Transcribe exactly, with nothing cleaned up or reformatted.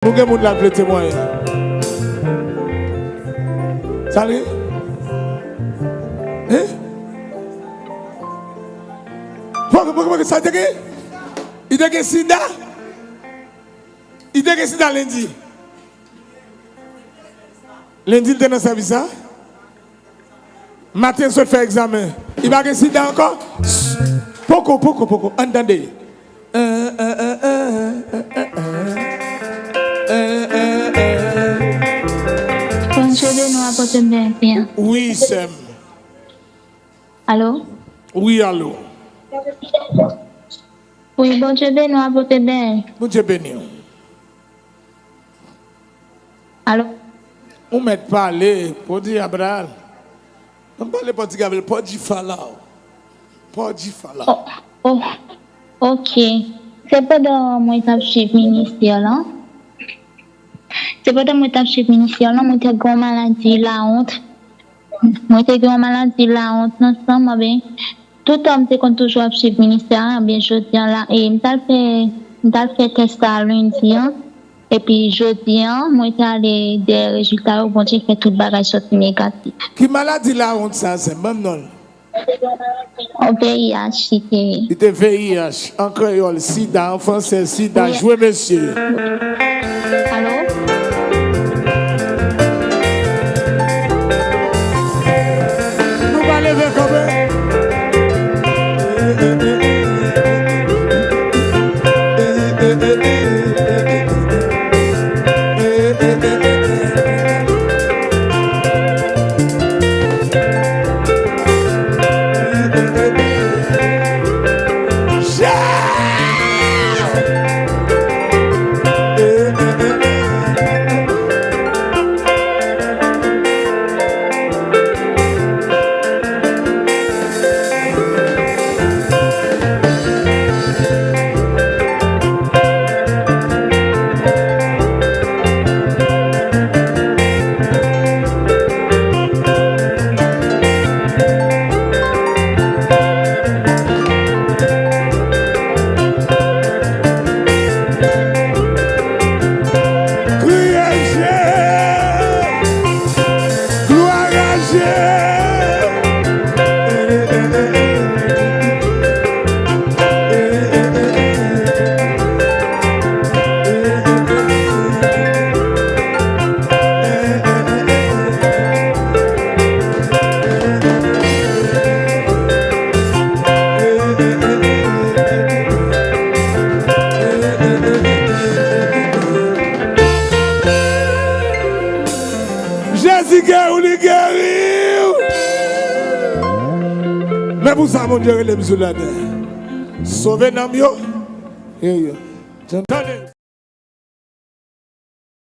Nou gen moun la k vle temwaye. Sa l ye? Hein? Poko, poko, poko, sa te gen? Li te gen sida? Li te gen sida lendi? Lendi, li te nan sèvis la? Maten, l sot fè egzamen. Li pa gen sida ankò? Poko, poko, poko. Ann tande. Bondye beni w, apot Benvin. Wi, sè m. Alo? Wi, alo. Wi, Bondye beni w, apot Benvin. Bondye beni w. Alo? Ou mèt pale, pòdi a pral. Ann pale pòdi Gabriel, pòdi fala w. Pòdi fala w. Oh, oh, ok. Se pandan mwen t ap swiv ministè lan. Se pandan mwen t ap swiv ministè lan, mwen te gen yon maladi lawont. Mwen te gen yon maladi lawont nan san m, anben, toutan m te konn toujou ap swiv ministè a, anben, jodi a la, e m t al fè, m t al fè tès sa a lendi an, epi jodi a, mwen te ale dèyè rezilta yo, Bondye fè tout bagay sòti negatif. Ki maladi lawont sa, sè m? Ban m non l. O V I H, li te. Li te V I H, an kreyòl, sida, an fransè, sida. Wi. Jwe, mesye. Alo? Nou pa leve kanpe. Kriye Jezi! Glwa a Jezi! Jezi geri w, li geri w. Men pou sa Bondye rele m sou latè. Sove nanm yo. Yo, yo. Tande.